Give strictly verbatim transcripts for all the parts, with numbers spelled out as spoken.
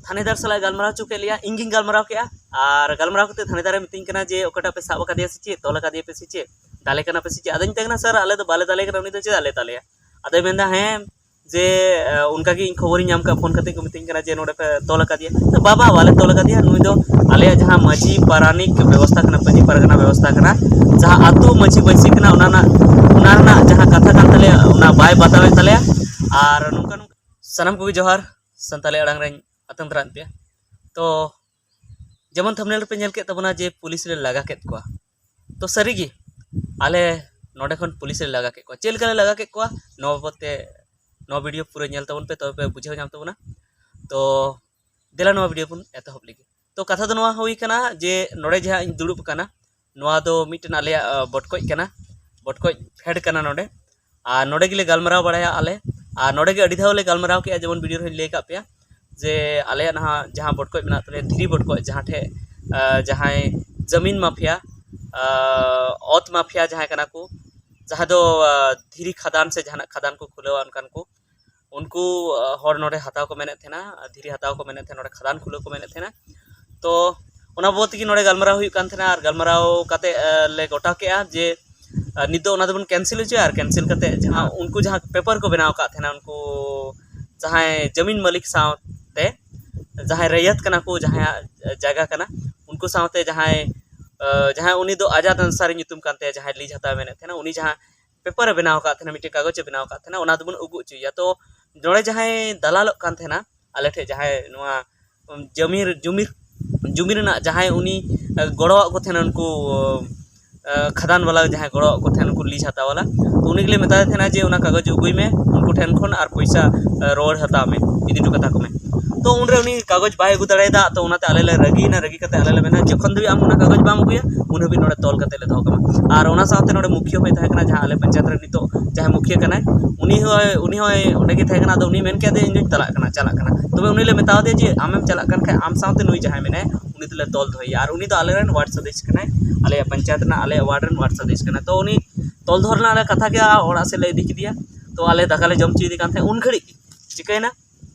ᱛᱷᱟᱱᱮᱫᱟᱨ ᱥᱟᱞᱟᱜ ᱜᱟᱞᱢᱟᱨᱟᱣ ᱦᱚᱪᱚ ᱠᱮᱫ ᱞᱮᱭᱟ, ᱤᱧ ᱜᱤᱧ ᱜᱟᱞᱢᱟᱨᱟᱣ ᱠᱮᱫᱼᱟ᱾ ᱟᱨ ᱜᱟᱞᱢᱟᱨᱟᱣ ᱠᱟᱛᱮ ᱛᱷᱟᱱᱮᱫᱟᱨᱮ ᱢᱤᱛᱟᱹᱧ ᱠᱟᱱᱟ ᱡᱮ, "ᱚᱠᱚᱭᱴᱟᱜ ᱯᱮ ᱥᱟᱵ ᱟᱠᱟᱫᱮᱭᱟ ᱥᱮ ᱪᱮᱫ, ᱛᱚᱞ ᱟᱠᱟᱫᱮᱭᱟ ᱯᱮ ᱥᱮ ᱪᱮᱫ, ᱫᱟᱞᱮ ᱠᱟᱱᱟ ᱯᱮ ᱥᱮ ᱪᱮᱫ?" ᱟᱫᱚᱧ ᱢᱮᱛᱟᱭ ᱠᱟᱱᱟ, "ᱥᱟᱨ, ᱟᱞᱮ ᱫᱚ ᱵᱟᱞᱮ ᱫᱟᱞᱮ ᱠᱟᱱᱟ, ᱩᱱᱤ ᱫᱚ ᱪᱮᱫᱟᱜ ᱞᱮ ᱫᱟᱞᱮᱭᱟ?" ᱟᱫᱚᱭ ᱢᱮᱱᱫᱟ, "ᱦᱮᱸ, ᱡᱮ ᱚᱱᱠᱟᱜᱮ ᱤᱧ ᱠᱷᱚᱵᱚᱨᱤᱧ ᱧᱟᱢ ᱠᱟᱜ, ᱯᱷᱳᱱ ᱠᱟᱛᱮ ᱠᱚ ᱢᱤᱛᱟᱹᱧ ᱠᱟᱱᱟ ᱡᱮ ᱱᱚᱰᱮ ᱯᱮ ᱛᱚᱞ ᱟᱠᱟᱫᱮᱭᱟ᱾" "ᱵᱟᱵᱟ, ᱵᱟᱞᱮ ᱛᱚᱞ ᱟᱠᱟᱫᱮᱭᱟ, ᱱᱩᱭ ᱫᱚ ᱟᱞᱮᱭᱟᱜ ᱡᱟᱦᱟᱸ ᱢᱟᱹᱡᱷᱤ ᱯᱟᱨᱟᱱᱤᱠ ᱵᱮᱵᱚᱥᱛᱷᱟ ᱠᱟᱱᱟ, ᱢᱟᱹᱡᱷᱤ ᱯᱟᱨᱜᱟᱱᱟ ᱵᱮᱵᱚᱥᱛᱷᱟ ᱠᱟᱱᱟ, ᱡᱟᱦᱟᱸ ᱟᱹᱛᱩ ᱢᱟᱹᱡᱷᱤ ᱢᱟᱹᱡᱷᱤ ᱠᱟᱱᱟ, ᱚᱱᱟ ᱨᱮᱱᱟᱜ ᱚᱱᱟ ᱨᱮᱱᱟᱜ ᱡᱟᱦᱟᱸ ᱠᱟᱛᱷᱟ ᱠᱟᱱ ᱛᱟᱞᱮᱭᱟ, ᱚᱱᱟ ᱵᱟᱭ ᱵᱟᱛᱟᱣᱮᱫ ᱛᱟᱞᱮᱭᱟ᱾" ᱟᱨ ᱱᱚᱝᱠᱟ ᱱᱚᱝᱠᱟ ᱥᱟᱱᱟᱢ ᱠᱚᱜᱮ ᱡᱚᱦᱟᱨ, ᱥᱟᱱᱛᱟᱲᱤ ᱟᱲᱟᱝ ᱨᱮᱧ ᱟᱛᱟᱝ ᱫᱟᱨᱟᱢ ᱯᱮᱭᱟ᱾ ᱛᱚ ᱡᱮᱢᱚᱱ ᱛᱷᱟᱢᱵᱱᱮᱞ ᱨᱮᱯᱮ ᱧᱮᱞ ᱠᱮᱫ ᱛᱟᱵᱚᱱᱟ ᱡᱮ ᱯᱩᱞᱤᱥ ᱞᱮ ᱞᱟᱜᱟ ᱠᱮᱫ ᱠᱚᱣᱟ, ᱛᱚ ᱥᱟᱹᱨᱤᱜᱮ ᱟᱞᱮ ᱱᱚᱰᱮ ᱠᱷᱚᱱ ᱯᱩᱞᱤᱥ ᱞᱮ ᱞᱟᱜᱟ ᱠᱮᱫ ᱠᱚᱣᱟ᱾ ᱪᱮᱫ ᱞᱮᱠᱟ ᱞᱮ ᱞᱟᱜᱟ ᱠᱮᱫ ᱠᱚᱣᱟ, ᱱᱚᱣᱟ ᱵᱟᱵᱚᱫ ᱛᱮ ᱱᱚᱣᱟ ᱵᱷᱤᱰᱤᱭᱳ ᱯᱩᱨᱟᱹ ᱧᱮᱞ ᱛᱟᱵᱚᱱ ᱯᱮ, ᱛᱚᱵᱮ ᱯᱮ ᱵᱩᱡᱷᱟᱹᱣ ᱧᱟᱢ ᱛᱟᱵᱚᱱᱟ᱾ ᱛᱚ ᱫᱮᱞᱟ ᱱᱚᱣᱟ ᱵᱷᱤᱰᱤᱭᱳ ᱵᱚᱱ ᱮᱛᱚᱦᱚᱵ ᱞᱮᱜᱮ᱾ ᱛᱚ ᱠᱟᱛᱷᱟ ᱫᱚ ᱱᱚᱣᱟ ᱦᱩᱭ ᱠᱟᱱᱟ ᱡᱮ ᱱᱚᱰᱮ ᱡᱟᱦᱟᱸ ᱤᱧ ᱫᱩᱲᱩᱵ ᱟᱠᱟᱱᱟ, ᱱᱚᱣᱟ ᱫᱚ ᱢᱤᱫᱴᱮᱱ ᱟᱞᱮᱭᱟᱜ, ᱟᱸ, ᱵᱚᱴᱠᱚᱡ ᱠᱟᱱᱟ, ᱵᱚᱴᱠᱚᱡ ᱯᱷᱮᱰ ᱠᱟᱱᱟ ᱱᱚᱰᱮ᱾ ᱟᱨ ᱱᱚᱰᱮ ᱜᱮᱞᱮ ᱜᱟᱞᱢᱟᱨᱟᱣ ᱵᱟᱲᱟᱭᱟ ᱟᱞᱮ᱾ ᱟᱨ ᱱᱚᱰᱮ ᱜᱮ ᱟᱹᱰᱤ ᱫᱷᱟᱣ ᱞᱮ ᱜᱟᱞᱢᱟᱨᱟᱣ ᱠᱮᱜᱼᱟ, ᱡᱮᱢᱚᱱ ᱵᱷᱤᱰᱤᱭᱳ ᱨᱮᱦᱚᱸᱧ ᱞᱟᱹᱭ ᱟᱠᱟᱫ ᱯᱮᱭᱟ ᱡᱮ ᱟᱞᱮᱭᱟᱜ ᱱᱟᱦᱟᱜ ᱡᱟᱦᱟᱸ ᱵᱚᱴᱠᱚᱡ ᱢᱮᱱᱟᱜ ᱛᱟᱞᱮᱭᱟ, ᱫᱷᱤᱨᱤ ᱵᱚᱴᱠᱚᱡ, ᱡᱟᱦᱟᱸ ᱴᱷᱮᱡ, ᱟᱸ, ᱡᱟᱦᱟᱸᱭ ᱡᱟᱢᱤᱱ ᱢᱟᱯᱷᱤᱭᱟ, ᱟᱸ, ᱚᱛ ᱢᱟᱯᱷᱤᱭᱟ ᱡᱟᱦᱟᱸᱭ ᱠᱟᱱᱟ ᱠᱚ, ᱡᱟᱦᱟᱸ ᱫᱚ, ᱟᱸ, ᱫᱷᱤᱨᱤ ᱠᱷᱟᱫᱟᱱ ᱥᱮ ᱡᱟᱦᱟᱱᱟᱜ ᱠᱷᱟᱫᱟᱱ ᱠᱚ ᱠᱷᱩᱞᱟᱹᱣᱟ ᱚᱱᱠᱟᱱ ᱠᱚ, ᱩᱱᱠᱩ, ᱟᱸ, ᱦᱚᱲ ᱱᱚᱰᱮ ᱦᱟᱛᱟᱣ ᱠᱚ ᱢᱮᱱᱮᱫ ᱛᱟᱦᱮᱱᱟ, ᱫᱷᱤᱨᱤ ᱦᱟᱛᱟᱣ ᱠᱚ ᱢᱮᱱᱮᱫ ᱛᱟᱦᱮᱱᱟ, ᱱᱚᱰᱮ ᱠᱷᱟᱫᱟᱱ ᱠᱷᱩᱞᱟᱹᱣ ᱠᱚ ᱢᱮᱱᱮᱫ ᱛᱟᱦᱮᱱᱟ᱾ ᱛᱚ ᱚᱱᱟ ᱵᱟᱵᱚᱫ ᱛᱮᱜᱮ ᱱᱚᱰᱮ ᱜᱟᱞᱢᱟᱨᱟᱣ ᱦᱩᱭᱩᱜ ᱠᱟᱱ ᱛᱟᱦᱮᱱᱟ, ᱟᱨ ᱜᱟᱞᱢᱟᱨᱟᱣ ᱠᱟᱛᱮ, ᱟᱸ, ᱞᱮ ᱜᱚᱴᱟ ᱠᱮᱜᱼᱟ ᱡᱮ, ᱟᱸ, ᱱᱤᱛ ᱫᱚ ᱚᱱᱟ ᱫᱚᱵᱚᱱ ᱠᱮᱱᱥᱮᱞ ᱦᱚᱪᱚᱭᱟ, ᱟᱨ ᱠᱮᱱᱥᱮᱞ ᱠᱟᱛᱮ ᱡᱟᱦᱟᱸ ᱩᱱᱠᱩ ᱡᱟᱦᱟᱸ ᱯᱮᱯᱟᱨ ᱠᱚ ᱵᱮᱱᱟᱣ ᱟᱠᱟᱫ ᱛᱟᱦᱮᱱᱟ, ᱩᱱᱠᱩ ᱡᱟᱦᱟᱸᱭ ᱡᱟᱢᱤᱱ ᱢᱟᱹᱞᱤᱠ ᱥᱟᱶᱛᱮ ᱡᱟᱦᱟᱸᱭ ᱨᱮᱭᱟᱛ ᱠᱟᱱᱟ ᱠᱚ, ᱡᱟᱦᱟᱸᱭᱟᱜ ᱡᱟᱭᱜᱟ ᱠᱟᱱᱟ, ᱩᱱᱠᱩ ᱥᱟᱶᱛᱮ ᱡᱟᱦᱟᱸᱭ, ᱟᱸ, ᱡᱟᱦᱟᱸᱭ ᱩᱱᱤ ᱫᱚ ᱟᱡᱟᱫ ᱟᱱᱥᱟᱨᱤ ᱧᱩᱛᱩᱢ ᱠᱟᱱ ᱛᱟᱭᱟ, ᱡᱟᱦᱟᱸᱭ ᱞᱤᱡᱽ ᱦᱟᱛᱟᱣ ᱢᱮᱱᱮᱫ ᱛᱟᱦᱮᱱᱟ, ᱩᱱᱤ ᱡᱟᱦᱟᱸ ᱯᱮᱯᱟᱨ ᱮ ᱵᱮᱱᱟᱣ ᱟᱠᱟᱫ ᱛᱟᱦᱮᱱᱟ, ᱢᱤᱫᱴᱮᱱ ᱠᱟᱜᱚᱡᱽ ᱮ ᱵᱮᱱᱟᱣ ᱟᱠᱟᱫ ᱛᱟᱦᱮᱱᱟ, ᱚᱱᱟ ᱫᱚᱵᱚᱱ ᱟᱹᱜᱩ ᱦᱚᱪᱚᱭᱮᱭᱟ᱾ ᱛᱚ ᱱᱚᱰᱮ ᱡᱟᱦᱟᱸᱭ ᱫᱟᱞᱟᱞᱚᱜ ᱠᱟᱱ ᱛᱟᱦᱮᱱᱟ, ᱟᱞᱮ ᱴᱷᱮᱡ ᱡᱟᱦᱟᱸᱭ ᱱᱚᱣᱟ ᱡᱚᱢᱤ ᱨᱮ, ᱡᱚᱢᱤ, ᱡᱚᱢᱤ ᱨᱮᱱᱟᱜ ᱡᱟᱦᱟᱸᱭ ᱩᱱᱤ, ᱮ, ᱜᱚᱲᱚᱣᱟᱜ ᱠᱚ ᱛᱟᱦᱮᱱᱟ, ᱩᱱᱠᱩ, ᱮ, ᱠᱷᱟᱫᱟᱱ ᱵᱟᱞᱟ ᱡᱟᱦᱟᱸᱭ ᱜᱚᱲᱚᱣᱟᱜ ᱠᱚ ᱛᱟᱦᱮᱱᱟ, ᱩᱱᱠᱩ ᱞᱤᱡᱽ ᱦᱟᱛᱟᱣ ᱵᱟᱞᱟ, ᱛᱚ ᱩᱱᱤ ᱜᱮᱞᱮ ᱢᱮᱛᱟᱭ ᱛᱟᱦᱮᱱᱟ ᱡᱮ ᱚᱱᱟ ᱠᱟᱜᱚᱡᱽ ᱟᱹᱜᱩᱭ ᱢᱮ, ᱩᱱᱠᱩ ᱴᱷᱮᱱ ᱠᱷᱚᱱ ᱟᱨ ᱯᱚᱭᱥᱟ, ᱮ, ᱨᱩᱣᱟᱹᱲ ᱦᱟᱛᱟᱣ ᱢᱮ, ᱤᱫᱤ ᱦᱚᱴᱚ ᱠᱟᱛᱟ ᱠᱚ ᱢᱮ᱾ ᱛᱚ ᱩᱱᱨᱮ ᱩᱱᱤ ᱠᱟᱜᱚᱡᱽ ᱵᱟᱭ ᱟᱹᱜᱩ ᱫᱟᱲᱮᱭᱟᱫᱟ, ᱛᱚ ᱚᱱᱟᱛᱮ ᱟᱞᱮ ᱞᱮ ᱨᱟᱹᱜᱤᱭᱮᱱᱟ, ᱨᱟᱹᱜᱤ ᱠᱟᱛᱮ ᱟᱞᱮ ᱞᱮ ᱢᱮᱱᱟ, "ᱡᱚᱠᱷᱚᱱ ᱫᱷᱟᱹᱵᱤᱡ ᱟᱢ ᱚᱱᱟ ᱠᱟᱜᱚᱡᱽ ᱵᱟᱢ ᱟᱹᱜᱩᱭᱟ, ᱩᱱ ᱦᱟᱹᱵᱤᱡ ᱱᱚᱰᱮ ᱛᱚᱞ ᱠᱟᱛᱮ ᱞᱮ ᱫᱚᱦᱚ ᱠᱟᱢᱟ᱾" ᱟᱨ ᱚᱱᱟ ᱥᱟᱶᱛᱮ ᱱᱚᱰᱮ ᱢᱩᱠᱷᱤᱭᱟᱹ ᱦᱚᱸᱭ ᱛᱟᱦᱮᱸ ᱠᱟᱱᱟ, ᱡᱟᱦᱟᱸ ᱟᱞᱮ ᱯᱚᱧᱪᱟᱭᱮᱛ ᱨᱮ ᱱᱤᱛᱚᱜ ᱡᱟᱦᱟᱸᱭ ᱢᱩᱠᱷᱤᱭᱟᱹ ᱠᱟᱱᱟᱭ, ᱩᱱᱤ ᱦᱚᱸᱭ, ᱩᱱᱤ ᱦᱚᱸᱭ ᱚᱸᱰᱮ ᱜᱮ ᱛᱟᱦᱮᱸ ᱠᱟᱱᱟ᱾ ᱟᱫᱚ ᱩᱱᱤ ᱢᱮᱱ ᱠᱮᱫ ᱫᱚ, "ᱤᱧ ᱫᱚᱧ ᱪᱟᱞᱟᱜ ᱠᱟᱱᱟ, ᱪᱟᱞᱟᱜ ᱠᱟᱱᱟ᱾" ᱛᱚᱵᱮ ᱩᱱᱤ ᱞᱮ ᱢᱮᱛᱟᱣ ᱫᱮᱭᱟ ᱡᱮ, "ᱟᱢᱮᱢ ᱪᱟᱞᱟᱜ ᱠᱟᱱ ᱠᱷᱟᱡ ᱟᱢ ᱥᱟᱶᱛᱮ ᱱᱩᱭ ᱡᱟᱦᱟᱸᱭ ᱢᱮᱱᱟᱭᱟ, ᱩᱱᱤ ᱫᱚᱞᱮ ᱛᱚᱞ ᱫᱚᱦᱚᱭᱮᱭᱟ, ᱟᱨ ᱩᱱᱤ ᱫᱚ ᱟᱞᱮ ᱨᱮᱱ ᱣᱟᱨᱰ ᱥᱚᱫᱚᱥᱥᱚ ᱠᱟᱱᱟᱭ, ᱟᱞᱮᱭᱟᱜ ᱯᱚᱧᱪᱟᱭᱮᱛ ᱨᱮᱱᱟᱜ, ᱟᱞᱮᱭᱟᱜ ᱣᱟᱨᱰ ᱨᱮᱱ ᱣᱟᱨᱰ ᱥᱚᱫᱚᱥᱥᱚ ᱠᱟᱱᱟᱭ᱾" ᱛᱚ ᱩᱱᱤ ᱛᱚᱞ ᱫᱚᱦᱚ ᱨᱮᱱᱟᱜ ᱞᱮ ᱠᱟᱛᱷᱟ ᱠᱮᱜᱼᱟ, ᱚᱲᱟᱜ ᱥᱮᱫ ᱞᱮ ᱤᱫᱤ ᱠᱮᱫᱮᱭᱟ᱾ ᱛᱚ ᱟᱞᱮ ᱫᱟᱠᱟ ᱞᱮ ᱡᱚᱢ ᱦᱚᱪᱚᱭᱮᱫᱮ ᱠᱟᱱ ᱛᱟᱦᱮᱸᱫ, ᱩᱱ ᱜᱷᱟᱹᱲᱤᱡ ᱜᱮ ᱪᱤᱠᱟᱹᱭᱮᱱᱟ,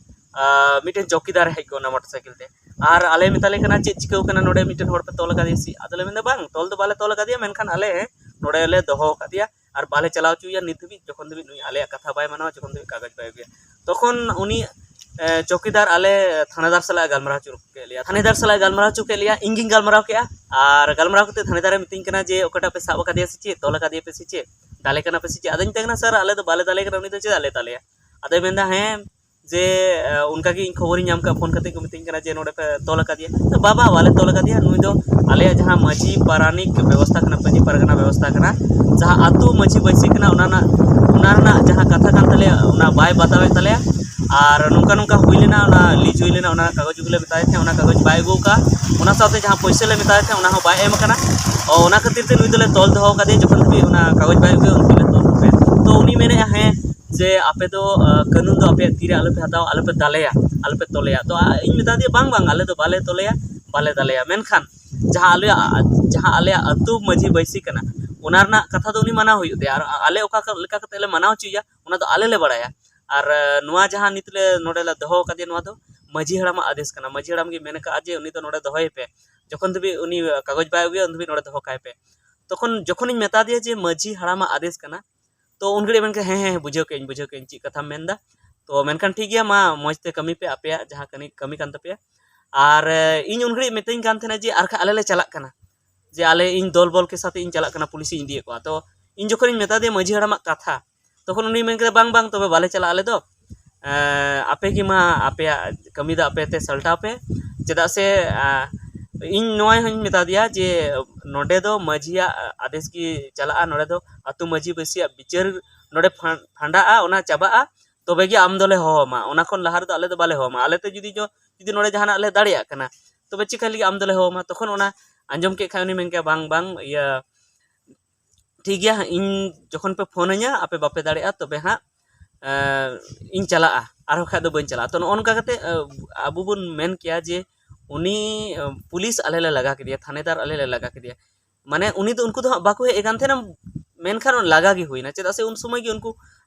ᱟᱨ ᱢᱤᱫᱴᱮᱱ ᱪᱚᱠᱤᱫᱟᱨ ᱦᱮᱡ ᱜᱚᱫ ᱮᱱᱟ ᱢᱚᱴᱚᱨ ᱥᱟᱭᱠᱮᱞ ᱛᱮ᱾ ᱟᱨ ᱟᱞᱮ ᱢᱮᱛᱟ ᱞᱮ ᱠᱟᱱᱟ, "ᱪᱮᱫ ᱪᱤᱠᱟᱹᱣ ᱠᱟᱱᱟ ᱱᱚᱰᱮ? ᱢᱤᱫᱴᱮᱱ ᱦᱚᱲ ᱯᱮ ᱛᱚᱞ ᱟᱠᱟᱫᱮᱭᱟ ᱥᱮ?" ᱟᱫᱚᱞᱮ ᱢᱮᱱᱫᱟ, "ᱵᱟᱝ, ᱛᱚᱞ ᱫᱚ ᱵᱟᱞᱮ ᱛᱚᱞ ᱟᱠᱟᱫᱮᱭᱟ, ᱢᱮᱱᱠᱷᱟᱱ ᱟᱞᱮ ᱱᱚᱰᱮ ᱞᱮ ᱫᱚᱦᱚ ᱟᱠᱟᱫᱮᱭᱟ ᱟᱨ ᱵᱟᱞᱮ ᱪᱟᱞᱟᱣ ᱦᱚᱪᱚᱭᱮᱭᱟ ᱱᱤᱛ ᱫᱷᱟᱹᱵᱤᱡ, ᱡᱚᱠᱷᱚᱱ ᱫᱷᱟᱹᱵᱤᱡ ᱱᱩᱭ ᱟᱞᱮᱭᱟᱜ ᱠᱟᱛᱷᱟ ᱵᱟᱭ ᱢᱟᱱᱟᱣᱟ, ᱡᱚᱠᱷᱚᱱ ᱫᱷᱟᱹᱵᱤᱡ ᱠᱟᱜᱚᱡᱽ ᱵᱟᱭ ᱟᱹᱜᱩᱭᱟ᱾" ᱛᱚᱠᱷᱚᱱ ᱩᱱᱤ ᱮ, ᱪᱚᱠᱤᱫᱟᱨ ᱟᱞᱮ ᱛᱷᱟᱱᱮᱫᱟᱨ ᱥᱟᱞᱟᱜ ᱮ ᱜᱟᱞᱢᱟᱨᱟᱣ ᱦᱚᱪᱚ ᱠᱮᱫ ᱞᱮᱭᱟ᱾ ᱛᱷᱟᱱᱮᱫᱟᱨ ᱥᱟᱞᱟᱜ ᱮ ᱜᱟᱞᱢᱟᱨᱟᱣ ᱦᱚᱪᱚ ᱠᱮᱫ ᱞᱮᱭᱟ, ᱤᱧ ᱜᱤᱧ ᱜᱟᱞᱢᱟᱨᱟᱣ ᱠᱮᱫᱼᱟ᱾ ᱟᱨ ᱜᱟᱞᱢᱟᱨᱟᱣ ᱠᱟᱛᱮ ᱛᱷᱟᱱᱮᱫᱟᱨᱮ ᱢᱤᱛᱟᱹᱧ ᱠᱟᱱᱟ ᱡᱮ, "ᱚᱠᱟᱴᱟᱜ ᱯᱮ ᱥᱟᱵ ᱟᱠᱟᱫᱮᱭᱟ ᱥᱮ ᱪᱮᱫ? ᱛᱚᱞ ᱟᱠᱟᱫᱮᱭᱟ ᱯᱮ ᱥᱮ ᱪᱮᱫ? ᱫᱟᱞᱮ ᱠᱟᱱᱟ ᱯᱮ ᱥᱮ ᱪᱮᱫ?" ᱟᱫᱚᱧ ᱢᱮᱛᱟᱭ ᱠᱟᱱᱟ, "ᱥᱟᱨ, ᱟᱞᱮ ᱫᱚ ᱵᱟᱞᱮ ᱫᱟᱞᱮ ᱠᱟᱱᱟ, ᱩᱱᱤ ᱫᱚ ᱪᱮᱫᱟᱜ ᱞᱮ ᱫᱟᱞᱮᱭᱟ?" ᱟᱫᱚᱭ ᱢᱮᱱᱫᱟ, "ᱦᱮᱸ, ᱡᱮ, ᱮ, ᱚᱱᱠᱟᱜᱮ ᱤᱧ ᱠᱷᱚᱵᱚᱨᱤᱧ ᱧᱟᱢ ᱠᱟᱜᱼᱟ, ᱯᱷᱳᱱ ᱠᱟᱛᱮ ᱠᱚ ᱢᱤᱛᱟᱹᱧ ᱠᱟᱱᱟ ᱡᱮ ᱱᱚᱰᱮ ᱯᱮ ᱛᱚᱞ ᱟᱠᱟᱫᱮᱭᱟ᱾" ᱛᱚ ᱵᱟᱵᱟ, ᱵᱟᱞᱮ ᱛᱚᱞ ᱟᱠᱟᱫᱮᱭᱟ, ᱱᱩᱭ ᱫᱚ ᱟᱞᱮᱭᱟᱜ ᱡᱟᱦᱟᱸ ᱢᱟᱹᱡᱷᱤ ᱯᱟᱨᱟᱱᱤᱠ ᱵᱮᱵᱚᱥᱛᱷᱟ ᱠᱟᱱᱟ, ᱢᱟᱹᱡᱷᱤ ᱯᱟᱨᱜᱟᱱᱟ ᱵᱮᱵᱚᱥᱛᱷᱟ ᱠᱟᱱᱟ, ᱡᱟᱦᱟᱸ ᱟᱹᱛᱩ ᱢᱟᱹᱡᱷᱤ ᱵᱟᱹᱭᱥᱤ ᱠᱟᱱᱟ, ᱚᱱᱟ ᱨᱮᱱᱟᱜ, ᱚᱱᱟ ᱨᱮᱱᱟᱜ ᱡᱟᱦᱟᱸ ᱠᱟᱛᱷᱟ ᱠᱟᱱ ᱛᱟᱞᱮᱭᱟ, ᱚᱱᱟ ᱵᱟᱭ ᱵᱟᱛᱟᱣᱮᱫ ᱛᱟᱞᱮᱭᱟ᱾ ᱟᱨ ᱱᱚᱝᱠᱟ ᱱᱚᱝᱠᱟ ᱦᱩᱭ ᱞᱮᱱᱟ, ᱚᱱᱟ ᱞᱤᱡᱽ ᱦᱩᱭ ᱞᱮᱱᱟ, ᱚᱱᱟ ᱠᱟᱜᱚᱡᱽ ᱟᱹᱜᱩ ᱞᱮ ᱢᱮᱛᱟᱭ ᱛᱟᱦᱮᱸᱫ, ᱚᱱᱟ ᱠᱟᱜᱚᱡᱽ ᱵᱟᱭ ᱟᱹᱜᱩ ᱟᱠᱟᱫᱼᱟ᱾ ᱚᱱᱟ ᱥᱟᱶᱛᱮ ᱡᱟᱦᱟᱸ ᱯᱩᱭᱥᱟᱹ ᱞᱮ ᱢᱮᱛᱟᱭ ᱛᱟᱦᱮᱸᱫ, ᱚᱱᱟ ᱦᱚᱸ ᱵᱟᱭ ᱮᱢ ᱟᱠᱟᱱᱟ᱾ ᱚ, ᱚᱱᱟ ᱠᱷᱟᱹᱛᱤᱨ ᱛᱮ ᱱᱩᱭ ᱫᱚᱞᱮ ᱛᱚᱞ ᱫᱚᱦᱚ ᱟᱠᱟᱫᱮᱭᱟ, ᱡᱚᱠᱷᱚᱱ ᱫᱷᱟᱹᱵᱤᱡ ᱚᱱᱟ ᱠᱟᱜᱚᱡᱽ ᱵᱟᱭ ᱟᱹᱜᱩᱭᱟ, ᱩᱱ ᱫᱷᱟᱹᱵᱤᱡ ᱞᱮ ᱛᱚᱞ ᱠᱟᱠᱚᱣᱟ᱾ ᱛᱚ ᱩᱱᱤ ᱢᱮᱱᱮᱫᱼᱟ, ᱦᱮᱸ, ᱡᱮ ᱟᱯᱮ ᱫᱚ, ᱟᱸ, ᱠᱟᱹᱱᱩᱱ ᱫᱚ ᱟᱯᱮᱭᱟᱜ ᱛᱤᱨᱮ ᱟᱞᱚᱯᱮ ᱦᱟᱛᱟᱣᱟ, ᱟᱞᱚᱯᱮ ᱫᱟᱞᱮᱭᱟ, ᱟᱞᱚᱯᱮ ᱛᱚᱞᱮᱭᱟ᱾ ᱛᱚ, ᱟ-, ᱤᱧ ᱢᱮᱛᱟ ᱫᱮᱭᱟ, "ᱵᱟᱝ, ᱵᱟᱝ, ᱟᱞᱮ ᱫᱚ ᱵᱟᱞᱮ ᱛᱚᱞᱮᱭᱟ, ᱵᱟᱞᱮ ᱫᱟᱞᱮᱭᱟ, ᱢᱮᱱᱠᱷᱟᱱ ᱡᱟᱦᱟᱸ ᱟᱞᱮᱭᱟᱜ, ᱡᱟᱦᱟᱸ ᱟᱞᱮᱭᱟᱜ ᱟᱹᱛᱩ ᱢᱟᱹᱡᱷᱤ ᱵᱟᱹᱭᱥᱤ ᱠᱟᱱᱟ, ᱚᱱᱟ ᱨᱮᱱᱟᱜ ᱠᱟᱛᱷᱟ ᱫᱚ ᱩᱱᱤ ᱢᱟᱱᱟᱣ ᱦᱩᱭᱩᱜ ᱛᱟᱭᱟ, ᱟᱨ ᱟᱞᱮ ᱚᱠᱟ ᱞᱮᱠᱟ ᱠᱟᱛᱮ ᱞᱮ ᱢᱟᱱᱟᱣ ᱦᱚᱪᱚᱭᱮᱭᱟ, ᱚᱱᱟ ᱫᱚ ᱟᱞᱮ ᱞᱮ ᱵᱟᱲᱟᱭᱟ᱾ ᱟᱨ, ᱟᱸ, ᱱᱚᱣᱟ ᱡᱟᱦᱟᱸ ᱱᱤᱛ ᱞᱮ ᱱᱚᱰᱮ ᱞᱮ ᱫᱚᱦᱚ ᱟᱠᱟᱫᱮᱭᱟ, ᱱᱚᱣᱟ ᱫᱚ ᱢᱟᱹᱡᱷᱤ ᱦᱟᱲᱟᱢᱟᱜ ᱟᱫᱮᱥ ᱠᱟᱱᱟ, ᱢᱟᱹᱡᱷᱤ ᱦᱟᱲᱟᱢ ᱜᱮ ᱢᱮᱱ ᱟᱠᱟᱫᱼᱟ ᱡᱮ ᱩᱱᱤ ᱫᱚ ᱱᱚᱰᱮ ᱫᱚᱦᱚᱭᱮ ᱯᱮ, ᱡᱚᱠᱷᱚᱱ ᱫᱷᱟᱹᱵᱤᱡ ᱩᱱᱤ ᱠᱟᱜᱚᱡᱽ ᱵᱟᱭ ᱟᱹᱜᱩᱭᱟ, ᱩᱱ ᱫᱷᱟᱹᱵᱤᱡ ᱱᱚᱰᱮ ᱫᱚᱦᱚ ᱠᱟᱭ ᱯᱮ᱾" ᱛᱚᱠᱷᱚᱱ ᱡᱚᱠᱷᱚᱱᱤᱧ ᱢᱮᱛᱟ ᱫᱮᱭᱟ ᱡᱮ ᱢᱟᱹᱡᱷᱤ ᱦᱟᱲᱟᱢᱟᱜ ᱟᱫᱮᱥ ᱠᱟᱱᱟ, ᱛᱚ ᱩᱱ ᱜᱷᱟᱹᱲᱤᱡ ᱢᱮᱱ ᱠᱮᱫᱟ, "ᱦᱮᱸ, ᱦᱮᱸ, ᱵᱩᱡᱷᱟᱹᱣ ᱠᱮᱫᱟᱹᱧ, ᱵᱩᱡᱷᱟᱹᱣ ᱠᱮᱫᱟᱹᱧ, ᱪᱮᱫ ᱠᱟᱛᱷᱟᱢ ᱢᱮᱱᱫᱟ, ᱛᱚ ᱢᱮᱱᱠᱷᱟᱱ ᱴᱷᱤᱠ ᱜᱮᱭᱟ, ᱢᱟ ᱢᱚᱡᱽ ᱛᱮ ᱠᱟᱹᱢᱤ ᱯᱮ, ᱟᱯᱮᱭᱟᱜ ᱡᱟᱦᱟᱸ ᱠᱟᱹᱢᱤ, ᱠᱟᱹᱢᱤ ᱠᱟᱱ ᱛᱟᱯᱮᱭᱟ᱾" ᱟᱨ, ᱮ, ᱤᱧ ᱩᱱ ᱜᱷᱟᱹᱲᱤᱡ ᱢᱤᱛᱟᱹᱧ ᱠᱟᱱ ᱛᱟᱦᱮᱱᱟ ᱡᱮ, "ᱟᱨ ᱠᱷᱟᱡ ᱟᱞᱮ ᱞᱮ ᱪᱟᱞᱟᱜ ᱠᱟᱱᱟ", ᱡᱮ ᱟᱞᱮ, ᱤᱧ ᱫᱚᱞ ᱵᱚᱞ ᱠᱮ ᱥᱟᱛᱷ ᱤᱧ ᱪᱟᱞᱟᱜ ᱠᱟᱱᱟ, ᱯᱩᱞᱤᱥ ᱤᱧ ᱤᱫᱤᱭᱮᱫ ᱠᱚᱣᱟ᱾ ᱛᱚ ᱤᱧ ᱡᱚᱠᱷᱚᱱᱤᱧ ᱢᱮᱛᱟ ᱫᱮᱭᱟ ᱢᱟᱹᱡᱷᱤ ᱦᱟᱲᱟᱢᱟᱜ ᱠᱟᱛᱷᱟ, ᱛᱚᱠᱷᱚᱱ ᱩᱱᱤ ᱢᱮᱱ ᱠᱮᱫᱟ, "ᱵᱟᱝ, ᱵᱟᱝ, ᱛᱚᱵᱮ ᱵᱟᱞᱮ ᱪᱟᱞᱟᱜᱼᱟ ᱟᱞᱮ ᱫᱚ, ᱮ, ᱟᱯᱮ ᱜᱮ ᱢᱟ ᱟᱯᱮᱭᱟᱜ ᱠᱟᱹᱢᱤ ᱫᱚ ᱟᱯᱮ ᱛᱮ ᱥᱟᱞᱴᱟᱣ ᱯᱮ᱾" ᱪᱮᱫᱟᱜ ᱥᱮ, ᱟ, ᱤᱧ ᱱᱚᱣᱟ ᱦᱚᱸᱧ ᱢᱮᱛᱟ ᱫᱮᱭᱟ ᱡᱮ ᱱᱚᱰᱮ ᱫᱚ ᱢᱟᱹᱡᱷᱤᱭᱟᱜ ᱟᱫᱮᱥ ᱜᱮ ᱪᱟᱞᱟᱜᱼᱟ, ᱱᱚᱰᱮ ᱫᱚ ᱟᱹᱛᱩ ᱢᱟᱹᱡᱷᱤ ᱵᱟᱹᱭᱥᱤᱭᱟᱜ ᱵᱤᱪᱟᱹᱨ ᱱᱚᱰᱮ ᱯᱷᱟᱸ-, ᱯᱷᱟᱸᱰᱟᱜᱼᱟ, ᱚᱱᱟ ᱪᱟᱵᱟᱜᱼᱟ, ᱛᱚᱵᱮ ᱜᱮ ᱟᱢ ᱫᱚᱞᱮ ᱦᱚᱦᱚ ᱟᱢᱟ, ᱚᱱᱟ ᱠᱷᱚᱱ ᱞᱟᱦᱟ ᱨᱮᱫᱚ ᱟᱞᱮ ᱫᱚ ᱵᱟᱞᱮ ᱦᱚᱦᱚ ᱟᱢᱟ᱾ ᱟᱞᱮ ᱛᱮ ᱡᱩᱫᱤ ᱡᱚ-, ᱡᱩᱫᱤ ᱱᱚᱰᱮ ᱡᱟᱦᱟᱱᱟᱜ ᱞᱮ ᱫᱟᱲᱮᱭᱟᱜ ᱠᱟᱱᱟ, ᱛᱚᱵᱮ ᱪᱤᱠᱟᱹ ᱞᱟᱹᱜᱤᱫ ᱟᱢ ᱫᱚᱞᱮ ᱦᱚᱦᱚ ᱟᱢᱟ? ᱛᱚᱠᱷᱚᱱ ᱚᱱᱟ ᱟᱸᱡᱚᱢ ᱠᱮᱫ ᱠᱷᱟᱡ ᱩᱱᱤ ᱢᱮᱱ ᱠᱮᱫᱟ, "ᱵᱟᱝ, ᱵᱟᱝ, ᱤᱭᱟᱹ, ᱴᱷᱤᱠ ᱜᱮᱭᱟ, ᱤᱧ ᱡᱚᱠᱷᱚᱱ ᱯᱮ ᱯᱷᱳᱱ ᱟᱹᱧᱟ, ᱟᱯᱮ ᱵᱟᱯᱮ ᱫᱟᱲᱮᱭᱟᱜᱼᱟ, ᱛᱚᱵᱮ ᱦᱟᱸᱜ, ᱮᱸ, ᱤᱧ ᱪᱟᱞᱟᱜᱼᱟ, ᱟᱨ ᱵᱟᱠᱷᱟᱡ ᱫᱚ ᱵᱟᱹᱧ ᱪᱟᱞᱟᱜᱼᱟ᱾" ᱛᱚ ᱱᱚᱜᱼᱚ ᱱᱚᱝᱠᱟ ᱠᱟᱛᱮ, ᱮᱸ, ᱟᱵᱚ ᱵᱚᱱ ᱢᱮᱱ ᱠᱮᱭᱟ ᱡᱮ ᱩᱱᱤ, ᱮᱸ, ᱯᱩᱞᱤᱥ ᱟᱞᱮ ᱞᱮ ᱞᱟᱜᱟ ᱠᱮᱫᱮᱭᱟ, ᱛᱷᱟᱱᱮᱫᱟᱨ ᱟᱞᱮ ᱞᱮ ᱞᱟᱜᱟ ᱠᱮᱫᱮᱭᱟ᱾ ᱢᱟᱱᱮ ᱩᱱᱤ ᱫᱚ, ᱩᱱᱠᱩ ᱫᱚ ᱦᱟᱸᱜ ᱵᱟᱠᱚ ᱦᱮᱡ ᱟᱠᱟᱱ ᱛᱟᱦᱮᱱᱟ, ᱢᱮᱱᱠᱷᱟᱱ ᱞᱟᱜᱟ ᱜᱮ ᱦᱩᱭᱱᱟ᱾ ᱪᱮᱫᱟᱜ ᱥᱮ ᱩᱱ ᱥᱚᱢᱚᱭ ᱜᱮ ᱩᱱᱠᱩ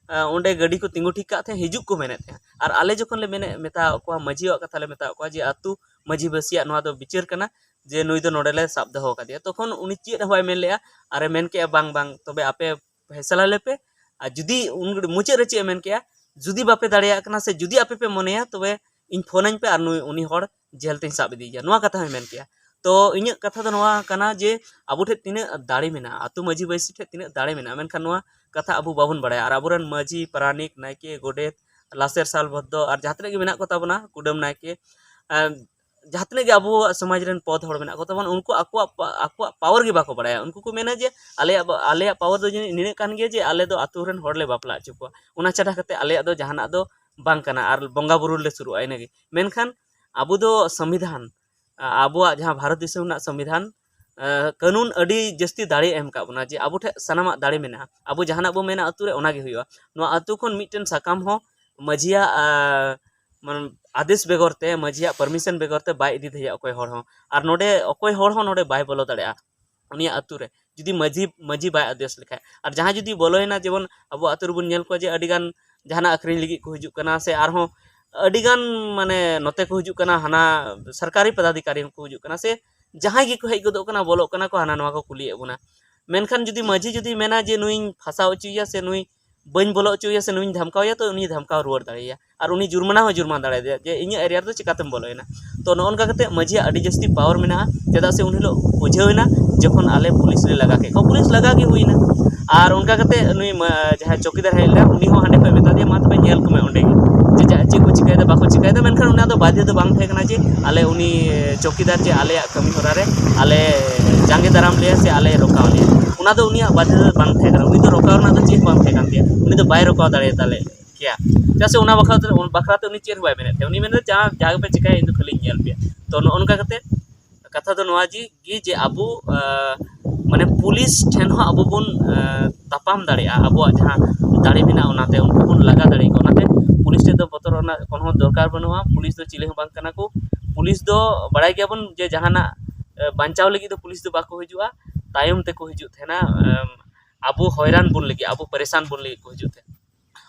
ᱚᱸᱰᱮ ᱜᱟᱹᱰᱤ ᱠᱚ ᱛᱤᱸᱜᱩ ᱴᱷᱤᱠ ᱠᱟᱜ ᱛᱟᱦᱮᱸᱫ, ᱦᱤᱡᱩᱜ ᱠᱚ ᱢᱮᱱᱮᱫ ᱛᱟᱦᱮᱸᱫ᱾ ᱟᱨ ᱟᱞᱮ ᱡᱚᱠᱷᱚᱱ ᱞᱮ ᱢᱮᱱᱮᱫ, ᱢᱮᱛᱟᱣᱟᱜ ᱠᱚᱣᱟ, ᱢᱟᱹᱡᱷᱤᱭᱟᱜ ᱠᱟᱛᱷᱟ ᱞᱮ ᱢᱮᱛᱟᱣᱟᱜ ᱠᱚᱣᱟ ᱡᱮ ᱟᱹᱛᱩ ᱢᱟᱹᱡᱷᱤ ᱵᱟᱹᱥᱤᱭᱟᱜ ᱱᱚᱣᱟ ᱫᱚ ᱵᱤᱪᱟᱹᱨ ᱠᱟᱱᱟ, ᱡᱮ ᱱᱩᱭ ᱫᱚ ᱱᱚᱰᱮ ᱞᱮ ᱥᱟᱵ ᱫᱚᱦᱚ ᱠᱟᱫᱮᱭᱟ, ᱛᱚᱠᱷᱚᱱ ᱩᱱᱤ ᱪᱮᱫ ᱦᱚᱸ ᱵᱟᱭ ᱢᱮᱱ ᱞᱮᱜᱼᱟ᱾ ᱟᱨᱮ ᱢᱮᱱ ᱠᱮᱜᱼᱟ, "ᱵᱟᱝ, ᱵᱟᱝ, ᱛᱚᱵᱮ ᱟᱯᱮ ᱯᱷᱮᱥᱟᱞᱟ ᱞᱮᱯᱮ, ᱟᱨ ᱡᱩᱫᱤ ᱩᱱ ᱢᱩᱪᱟᱹᱫ ᱨᱮ ᱪᱮᱫ ᱮ ᱢᱮᱱ ᱠᱮᱜᱼᱟ, ᱡᱩᱫᱤ ᱵᱟᱯᱮ ᱫᱟᱲᱮᱭᱟᱜ ᱠᱟᱱᱟ ᱥᱮ ᱡᱩᱫᱤ ᱟᱯᱮ ᱯᱮ ᱢᱚᱱᱮᱭᱟ, ᱛᱚᱵᱮ ᱤᱧ ᱯᱷᱳᱱᱟᱹᱧ ᱯᱮ ᱟᱨ ᱱᱩᱭ, ᱩᱱᱤ ᱦᱚᱲ ᱡᱮᱞ ᱛᱮᱧ ᱥᱟᱵ ᱤᱫᱤᱭᱮᱭᱟ", ᱱᱚᱣᱟ ᱠᱟᱛᱷᱟ ᱦᱚᱸᱭ ᱢᱮᱱ ᱠᱮᱜᱼᱟ᱾ ᱛᱚ ᱤᱧᱟᱹᱜ ᱠᱟᱛᱷᱟ ᱫᱚ ᱱᱚᱣᱟ ᱠᱟᱱᱟ ᱡᱮ ᱟᱵᱚ ᱴᱷᱮᱱ ᱛᱤᱱᱟᱹᱜ ᱫᱟᱲᱮ ᱢᱮᱱᱟᱜᱼᱟ, ᱟᱹᱛᱩ ᱢᱟᱹᱡᱷᱤ ᱵᱟᱹᱭᱥᱤ ᱴᱷᱮᱱ ᱛᱤᱱᱟᱹᱜ ᱫᱟᱲᱮ ᱢᱮᱱᱟᱜᱼᱟ, ᱢᱮᱱᱠᱷᱟᱱ ᱱᱚᱣᱟ ᱠᱟᱛᱷᱟ ᱟᱵᱚ ᱵᱟᱵᱚᱱ ᱵᱟᱲᱟᱭᱟ᱾ ᱟᱨ ᱟᱵᱚᱨᱮᱱ ᱢᱟᱹᱡᱷᱤ, ᱯᱟᱨᱟᱱᱤᱠ, ᱱᱟᱭᱠᱮ, ᱜᱚᱰᱮᱛ, ᱞᱟᱥᱮᱨ ᱥᱟᱞ ᱵᱷᱚᱫᱽᱫᱚ ᱟᱨ ᱡᱟᱦᱟᱸ ᱛᱤᱱᱟᱹᱜ ᱜᱮ ᱢᱮᱱᱟᱜ ᱠᱚ ᱛᱟᱵᱚᱱᱟ, ᱠᱩᱰᱟᱹᱢ ᱱᱟᱭᱠᱮ, ᱟᱨ ᱡᱟᱦᱟᱸ ᱛᱤᱱᱟᱹᱜ ᱜᱮ ᱟᱵᱚᱣᱟᱜ ᱥᱚᱢᱟᱡᱽ ᱨᱮᱱ ᱯᱚᱫᱽ ᱦᱚᱲ ᱢᱮᱱᱟᱜ ᱠᱚ ᱛᱟᱵᱚᱱᱟ, ᱩᱱᱠᱩ ᱟᱠᱚᱣᱟᱜ ᱯᱟ-, ᱟᱠᱚᱣᱟᱜ ᱯᱟᱣᱟᱨ ᱜᱮ ᱵᱟᱠᱚ ᱵᱟᱲᱟᱭᱟ᱾ ᱩᱱᱠᱩ ᱠᱚ ᱢᱮᱱᱟ ᱡᱮ ᱟᱞᱮᱭᱟᱜ ᱵᱟ-, ᱟᱞᱮᱭᱟᱜ ᱯᱟᱣᱟᱨ ᱫᱚ ᱡᱟᱹᱱᱤᱡ ᱱᱤᱱᱟᱹᱜ ᱠᱟᱱ ᱜᱮᱭᱟ ᱡᱮ ᱟᱞᱮ ᱫᱚ ᱟᱹᱛᱩ ᱨᱮᱱ ᱦᱚᱲ ᱞᱮ ᱵᱟᱯᱞᱟ ᱦᱚᱪᱚ ᱠᱚᱣᱟ, ᱚᱱᱟ ᱪᱷᱟᱰᱟ ᱠᱟᱛᱮ ᱟᱞᱮᱭᱟᱜ ᱫᱚ ᱡᱟᱦᱟᱱᱟᱜ ᱫᱚ ᱵᱟᱝ ᱠᱟᱱᱟ, ᱟᱨ ᱵᱚᱸᱜᱟ ᱵᱩᱨᱩ ᱨᱮᱞᱮ ᱥᱩᱨᱩᱜᱼᱟ, ᱤᱱᱟᱹᱜᱮ᱾ ᱢᱮᱱᱠᱷᱟᱱ ᱟᱵᱚ ᱫᱚ ᱥᱚᱝᱵᱤᱫᱷᱟᱱ, ᱟ-, ᱟᱵᱚᱣᱟᱜ ᱡᱟᱦᱟᱸ ᱵᱷᱟᱨᱚᱛ ᱫᱤᱥᱚᱢ ᱨᱮᱱᱟᱜ ᱥᱚᱝᱵᱤᱫᱷᱟᱱ, ᱟ, ᱠᱟᱹᱱᱩᱱ ᱟᱹᱰᱤ ᱡᱟᱹᱥᱛᱤ ᱫᱟᱲᱮ ᱮᱢ ᱠᱟᱜ ᱵᱚᱱᱟ ᱡᱮ ᱟᱵᱚ ᱴᱷᱮᱱ ᱥᱟᱱᱟᱢᱟᱜ ᱫᱟᱲᱮ ᱢᱮᱱᱟᱜᱼᱟ᱾ ᱟᱵᱚ ᱡᱟᱦᱟᱱᱟᱜ ᱵᱚ ᱢᱮᱱᱟ ᱟᱹᱛᱩ ᱨᱮ, ᱚᱱᱟ ᱜᱮ ᱦᱩᱭᱩᱜᱼᱟ᱾ ᱱᱚᱣᱟ ᱟᱹᱛᱩ ᱠᱷᱚᱱ ᱢᱤᱫᱴᱮᱱ ᱥᱟᱠᱟᱢ ᱦᱚᱸ ᱢᱟᱹᱡᱷᱤᱭᱟᱜ, ᱟ, ᱢᱟᱱᱮ ᱟᱫᱮᱥ ᱵᱮᱜᱚᱨ ᱛᱮ, ᱢᱟᱹᱡᱷᱤᱭᱟᱜ ᱯᱟᱨᱢᱤᱥᱚᱱ ᱵᱮᱜᱚᱨ ᱛᱮ ᱵᱟᱭ ᱤᱫᱤ ᱫᱟᱲᱮᱭᱟᱜᱼᱟ ᱚᱠᱚᱭ ᱦᱚᱲ ᱦᱚᱸ᱾ ᱟᱨ ᱱᱚᱰᱮ ᱚᱠᱚᱭ ᱦᱚᱲ ᱦᱚᱸ ᱱᱚᱰᱮ ᱵᱟᱭ ᱵᱚᱞᱚ ᱫᱟᱲᱮᱭᱟᱜᱼᱟ ᱩᱱᱤᱭᱟᱜ ᱟᱹᱛᱩ ᱨᱮ, ᱡᱩᱫᱤ ᱢᱟᱹᱡᱷᱤ, ᱢᱟᱹᱡᱷᱤ ᱵᱟᱭ ᱟᱫᱮᱥ ᱞᱮᱠᱷᱟᱡ᱾ ᱟᱨ ᱡᱟᱦᱟᱸᱭ ᱡᱩᱫᱤ ᱵᱚᱞᱚᱭᱮᱱᱟ, ᱡᱮᱢᱚᱱ ᱟᱵᱚ ᱟᱹᱛᱩ ᱨᱮᱵᱚᱱ ᱧᱮᱞ ᱠᱚᱣᱟ ᱡᱮ ᱟᱹᱰᱤᱜᱟᱱ ᱡᱟᱦᱟᱱᱟᱜ ᱟᱹᱠᱷᱨᱤᱧ ᱞᱟᱹᱜᱤᱫ ᱠᱚ ᱦᱤᱡᱩᱜ ᱠᱟᱱᱟ, ᱥᱮ ᱟᱨᱦᱚᱸ ᱟᱹᱰᱤᱜᱟᱱ ᱢᱟᱱᱮ ᱱᱚᱛᱮ ᱠᱚ ᱦᱤᱡᱩᱜ ᱠᱟᱱᱟ, ᱦᱟᱱᱟ ᱥᱚᱨᱠᱟᱨᱤ ᱯᱚᱫᱟᱫᱷᱤᱠᱟᱨᱤ ᱦᱚᱸᱠᱚ ᱦᱤᱡᱩᱜ ᱠᱟᱱᱟ, ᱥᱮ ᱡᱟᱦᱟᱸᱭ ᱜᱮᱠᱚ ᱦᱮᱡ ᱜᱚᱫᱚᱜ ᱠᱟᱱᱟ, ᱵᱚᱞᱚᱜ ᱠᱟᱱᱟ ᱠᱚ, ᱦᱟᱱᱟ ᱱᱚᱣᱟ ᱠᱚ ᱠᱩᱞᱤᱭᱮᱫ ᱵᱚᱱᱟ᱾ ᱢᱮᱱᱠᱷᱟᱱ ᱡᱩᱫᱤ ᱢᱟᱹᱡᱷᱤ ᱡᱩᱫᱤ ᱢᱮᱱᱟ ᱡᱮ ᱱᱩᱭᱤᱧ ᱯᱷᱟᱸᱥᱟᱣ ᱦᱚᱪᱚᱭᱮᱭᱟ ᱥᱮ ᱱᱩᱭ ᱵᱟᱹᱧ ᱵᱚᱞᱚ ᱦᱚᱪᱚᱭᱮᱭᱟ ᱥᱮ ᱱᱩᱭᱤᱧ ᱫᱷᱟᱢᱠᱟᱣᱮᱭᱟ, ᱛᱚ ᱩᱱᱤ ᱫᱷᱟᱢᱠᱟᱣ ᱨᱩᱣᱟᱹᱲ ᱫᱟᱲᱮᱭᱟᱭᱟ᱾ ᱟᱨ ᱩᱱᱤ ᱡᱩᱨᱢᱟᱱᱟ ᱦᱚᱸ ᱡᱩᱨᱢᱟᱱᱟ ᱫᱟᱲᱮᱭᱟᱫᱮᱭᱟ ᱡᱮ ᱤᱧᱟᱹᱜ ᱮᱨᱤᱭᱟ ᱨᱮᱫᱚ ᱪᱤᱠᱟᱛᱮᱢ ᱵᱚᱞᱚᱭᱮᱱᱟ᱾ ᱛᱚ ᱱᱚᱜᱼᱚ ᱱᱚᱝᱠᱟ ᱠᱟᱛᱮ ᱢᱟᱹᱡᱷᱤᱭᱟᱜ ᱟᱹᱰᱤ ᱡᱟᱹᱥᱛᱤ ᱯᱟᱣᱟᱨ ᱢᱮᱱᱟᱜᱼᱟ, ᱪᱮᱫᱟᱜ ᱥᱮ ᱩᱱ ᱦᱤᱞᱳᱜ ᱵᱩᱡᱷᱟᱹᱣ ᱮᱱᱟ ᱡᱚᱠᱷᱚᱱ ᱟᱞᱮ ᱯᱩᱞᱤᱥ ᱞᱮ ᱞᱟᱜᱟ ᱠᱮᱫ ᱠᱚᱣᱟ, ᱯᱩᱞᱤᱥ ᱞᱟᱜᱟ ᱜᱮ ᱦᱩᱭᱱᱟ᱾ ᱟᱨ ᱚᱱᱠᱟ ᱠᱟᱛᱮ ᱱᱩᱭ ᱢᱟ-, ᱡᱟᱦᱟᱸᱭ ᱪᱚᱠᱤᱫᱟᱨ ᱦᱮᱡ ᱞᱮᱱᱟ, ᱩᱱᱤ ᱦᱚᱸ ᱦᱟᱸᱰᱮ ᱠᱷᱚᱱ ᱢᱮᱛᱟ ᱫᱮᱭᱟ, "ᱢᱟ ᱛᱚᱵᱮ ᱧᱮᱞ ᱠᱚᱢᱮ ᱚᱸᱰᱮ ᱜᱮ ᱡᱮ ᱪᱮᱫ ᱠᱚ ᱪᱤᱠᱟᱹᱭᱮᱫᱟ, ᱵᱟᱠᱚ ᱪᱤᱠᱟᱹᱭᱮᱫᱟ", ᱢᱮᱱᱠᱷᱟᱱ ᱚᱱᱟ ᱫᱚ ᱵᱟᱫᱷᱭᱚ ᱫᱚ ᱵᱟᱝ ᱛᱟᱦᱮᱸ ᱠᱟᱱᱟ ᱡᱮ ᱟᱞᱮ ᱩᱱᱤ ᱪᱚᱠᱤᱫᱟᱨ ᱡᱮ ᱟᱞᱮᱭᱟᱜ ᱠᱟᱹᱢᱤ ᱦᱚᱨᱟ ᱨᱮ ᱟᱞᱮ ᱡᱟᱸᱜᱮ ᱫᱟᱨᱟᱢ ᱞᱮᱭᱟ ᱥᱮ ᱟᱞᱮ ᱨᱚᱠᱟᱣ ᱞᱮᱭᱟ, ᱚᱱᱟ ᱫᱚ ᱩᱱᱤᱭᱟᱜ ᱵᱟᱫᱷᱭᱚ ᱫᱚ ᱵᱟᱝ ᱛᱟᱦᱮᱸ ᱠᱟᱱᱟ᱾ ᱩᱱᱤ ᱫᱚ ᱨᱚᱠᱟᱣ ᱨᱮᱱᱟᱜ ᱫᱚ ᱪᱮᱫ ᱦᱚᱸ ᱵᱟᱝ ᱛᱟᱦᱮᱸ ᱠᱟᱱ ᱛᱟᱭᱟ, ᱩᱱᱤ ᱫᱚ ᱵᱟᱭ ᱨᱚᱠᱟᱣ ᱫᱟᱲᱮᱭᱟᱛᱟ ᱞᱮ ᱠᱮᱭᱟ᱾ ᱪᱮᱫᱟᱜ ᱥᱮ ᱚᱱᱟ ᱵᱟᱠᱷᱨᱟ ᱛᱮ, ᱵᱟᱠᱷᱨᱟ ᱛᱮ ᱩᱱᱤ ᱪᱮᱫ ᱦᱚᱸ ᱵᱟᱭ ᱢᱮᱱᱮᱫ ᱛᱟᱦᱮᱸ, ᱩᱱᱤ ᱢᱮᱱᱫᱟ, "ᱡᱟᱦᱟᱸ, ᱡᱟᱦᱟᱸ ᱜᱮᱯᱮ ᱪᱤᱠᱟᱹᱭᱟ, ᱤᱧ ᱫᱚ ᱠᱷᱟᱹᱞᱤᱧ ᱧᱮᱞ ᱯᱮᱭᱟ᱾" ᱛᱚ ᱱᱚᱜᱼᱚ ᱱᱚᱝᱠᱟ ᱠᱟᱛᱮ ᱠᱟᱛᱷᱟ ᱫᱚ ᱱᱚᱣᱟ ᱡᱮ, ᱜᱮ ᱡᱮ ᱟᱵᱚ, ᱟᱸ, ᱢᱟᱱᱮ ᱯᱩᱞᱤᱥ ᱴᱷᱮᱱ ᱦᱚᱸ ᱟᱵᱚ ᱵᱚᱱ, ᱟᱸ, ᱛᱟᱯᱟᱢ ᱫᱟᱲᱮᱭᱟᱜᱼᱟ, ᱟᱵᱚᱣᱟᱜ ᱡᱟᱦᱟᱸ ᱫᱟᱲᱮ ᱢᱮᱱᱟᱜᱼᱟ ᱚᱱᱟᱛᱮ ᱩᱱᱠᱩ ᱵᱚᱱ ᱞᱟᱜᱟ ᱫᱟᱲᱮ ᱟᱠᱚᱣᱟ᱾ ᱚᱱᱟᱛᱮ ᱯᱩᱞᱤᱥ ᱴᱷᱮᱱ ᱫᱚ ᱵᱚᱛᱚᱨ ᱨᱮᱱᱟᱜ ᱠᱳᱱᱳ ᱫᱚᱨᱠᱟᱨ ᱵᱟᱹᱱᱩᱜᱼᱟ᱾ ᱯᱩᱞᱤᱥ ᱫᱚ ᱪᱤᱞᱤ ᱦᱚᱸ ᱵᱟᱝ ᱠᱟᱱᱟ ᱠᱚ᱾ ᱯᱩᱞᱤᱥ ᱫᱚ ᱵᱟᱲᱟᱭ ᱜᱮᱭᱟᱵᱚᱱ ᱡᱮ ᱡᱟᱦᱟᱱᱟᱜ, ᱟᱸ, ᱵᱟᱧᱪᱟᱣ ᱞᱟᱹᱜᱤᱫ ᱫᱚ ᱯᱩᱞᱤᱥ ᱫᱚ ᱵᱟᱠᱚ ᱦᱤᱡᱩᱜᱼᱟ, ᱛᱟᱭᱚᱢ ᱛᱮᱠᱚ ᱦᱤᱡᱩᱜ ᱛᱟᱦᱮᱱᱟ᱾ ᱟᱸ, ᱟᱵᱚ ᱦᱚᱭᱨᱟᱱ ᱵᱚᱱ ᱞᱟᱹᱜᱤᱫ, ᱟᱵᱚ ᱯᱟᱨᱤᱥᱟᱱ ᱵᱚᱱ ᱞᱟᱹᱜᱤᱫ ᱠᱚ ᱦᱤᱡᱩᱜ ᱛᱮ᱾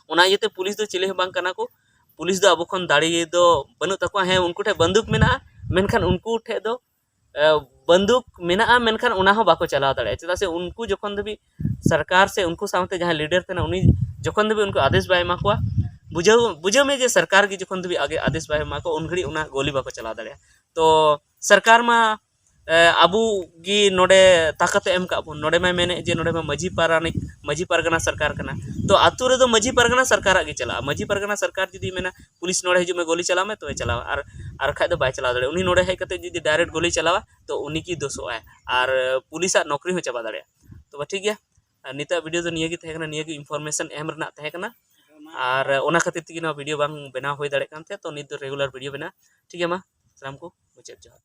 ᱚᱱᱟ ᱤᱭᱟᱹᱛᱮ ᱯᱩᱞᱤᱥ ᱫᱚ ᱪᱤᱞᱤ ᱦᱚᱸ ᱵᱟᱝ ᱠᱟᱱᱟ ᱠᱚ᱾ ᱯᱩᱞᱤᱥ ᱫᱚ ᱟᱵᱚ ᱠᱷᱚᱱ ᱫᱟᱲᱮ ᱫᱚ ᱵᱟᱹᱱᱩᱜ ᱛᱟᱠᱚᱣᱟ᱾ ᱦᱮᱸ, ᱩᱱᱠᱩ ᱴᱷᱮᱱ ᱵᱟᱱᱫᱩᱠ ᱢᱮᱱᱟᱜᱼᱟ, ᱢᱮᱱᱠᱷᱟᱱ ᱩᱱᱠᱩ ᱴᱷᱮᱱ ᱫᱚ ᱵᱟᱱᱫᱩᱠ ᱢᱮᱱᱟᱜᱼᱟ, ᱢᱮᱱᱠᱷᱟᱱ ᱚᱱᱟ ᱦᱚᱸ ᱵᱟᱠᱚ ᱪᱟᱞᱟᱣ ᱫᱟᱲᱮᱭᱟᱜᱼᱟ᱾ ᱪᱮᱫᱟᱜ ᱥᱮ ᱩᱱᱠᱩ ᱡᱚᱠᱷᱚᱱ ᱫᱷᱟᱹᱵᱤᱡ ᱥᱚᱨᱠᱟᱨ ᱥᱮ ᱩᱱᱠᱩ ᱥᱟᱶᱛᱮ ᱡᱟᱦᱟᱸᱭ ᱞᱤᱰᱟᱨ ᱛᱟᱦᱮᱱᱟ, ᱩᱱᱤ ᱡᱚᱠᱷᱚᱱ ᱫᱷᱟᱹᱵᱤᱡ ᱩᱱᱠᱩ ᱟᱫᱮᱥ ᱵᱟᱭ ᱮᱢᱟ ᱠᱚᱣᱟ, ᱵᱩᱡᱷᱟᱹᱣ ᱵᱩᱡᱷᱟᱹᱣ ᱢᱮ ᱡᱮ ᱥᱚᱨᱠᱟᱨ ᱜᱮ ᱡᱚᱠᱷᱚᱱ ᱫᱷᱟᱹᱵᱤᱡ ᱟᱜᱮ ᱟᱫᱮᱥ ᱵᱟᱭ ᱮᱢᱟ ᱠᱚᱣᱟ, ᱩᱱ ᱜᱷᱟᱹᱲᱤᱡ ᱚᱱᱟ ᱜᱚᱞᱤ ᱵᱟᱠᱚ ᱪᱟᱞᱟᱣ ᱫᱟᱲᱮᱭᱟᱜᱼᱟ᱾ ᱛᱚ ᱥᱚᱨᱠᱟᱨ ᱢᱟ ᱮ, ᱟᱵᱚ ᱜᱮ ᱱᱚᱰᱮ ᱛᱟᱠᱟᱛ ᱮ ᱮᱢ ᱠᱟᱜ ᱵᱚᱱ᱾ ᱱᱚᱰᱮ ᱢᱟᱭ ᱢᱮᱱᱮᱫ ᱡᱮ ᱱᱚᱰᱮ ᱢᱟ ᱢᱟᱹᱡᱷᱤ ᱯᱟᱨᱟᱱᱤᱠ, ᱢᱟᱹᱡᱷᱤ ᱯᱟᱨᱜᱟᱱᱟ ᱥᱚᱨᱠᱟᱨ ᱠᱟᱱᱟ᱾ ᱛᱚ ᱟᱛᱳ ᱨᱮᱫᱚ ᱢᱟᱹᱡᱷᱤ ᱯᱟᱨᱜᱟᱱᱟ ᱥᱚᱨᱠᱟᱨᱟᱜ ᱜᱮ ᱪᱟᱞᱟᱜᱼᱟ᱾ ᱢᱟᱹᱡᱷᱤ ᱯᱟᱨᱜᱟᱱᱟ ᱥᱚᱨᱠᱟᱨ ᱡᱩᱫᱤ ᱢᱮᱱᱟ, "ᱯᱩᱞᱤᱥ ᱱᱚᱰᱮ ᱦᱤᱡᱩᱜ ᱢᱮ, ᱜᱚᱞᱤ ᱪᱟᱞᱟᱣ ᱢᱮ", ᱛᱚᱵᱮ ᱪᱟᱞᱟᱣᱟ᱾ ᱟᱨ ᱟᱨ ᱠᱷᱟᱡ ᱫᱚ ᱵᱟᱭ ᱪᱟᱞᱟᱣ ᱫᱟᱲᱮᱭᱟᱜᱼᱟ᱾ ᱩᱱᱤ ᱱᱚᱰᱮ ᱦᱮᱡ ᱠᱟᱛᱮ ᱡᱩᱫᱤ ᱰᱟᱭᱨᱮᱠᱴ ᱜᱚᱞᱤ ᱪᱟᱞᱟᱣᱟ, ᱛᱚ ᱩᱱᱤ ᱜᱮ ᱫᱳᱥᱚᱜᱼᱟᱭ ᱟᱨ ᱯᱩᱞᱤᱥᱟᱜ ᱱᱚᱠᱨᱤ ᱦᱚᱸ ᱪᱟᱵᱟ ᱫᱟᱲᱮᱭᱟᱜᱼᱟ᱾ ᱛᱚᱵᱮ ᱴᱷᱤᱠ ᱜᱮᱭᱟ, ᱟᱨ ᱱᱤᱛᱚᱜ ᱵᱷᱤᱰᱤᱭᱳ ᱫᱚ ᱱᱤᱭᱟᱹ ᱜᱮ ᱛᱟᱦᱮᱸ ᱠᱟᱱᱟ, ᱱᱤᱭᱟᱹ ᱜᱮ ᱤᱱᱯᱷᱚᱨᱢᱮᱥᱚᱱ ᱮᱢ ᱨᱮᱱᱟᱜ ᱛᱟᱦᱮᱸ ᱠᱟᱱᱟ᱾ ᱟᱨ ᱚᱱᱟ ᱠᱷᱟᱹᱛᱤᱨ ᱛᱮᱜᱮ ᱱᱚᱣᱟ ᱵᱷᱤᱰᱤᱭᱳ ᱵᱟᱝ ᱵᱮᱱᱟᱣ ᱦᱩᱭ ᱫᱟᱲᱮᱭᱟᱜ ᱠᱟᱱ ᱛᱟᱦᱮᱸᱫ᱾ ᱛᱚ ᱱᱤᱛ ᱫᱚ ᱨᱮᱜᱩᱞᱟᱨ ᱵᱷᱤᱰᱤᱭᱳ ᱵᱮᱱᱟᱣ᱾ ᱴᱷᱤᱠ ᱜᱮᱭᱟ, ᱢᱟ ᱥᱟᱱᱟᱢ ᱠᱚ ᱢᱩᱪᱟᱹᱫ ᱡᱚᱦᱟᱨ᱾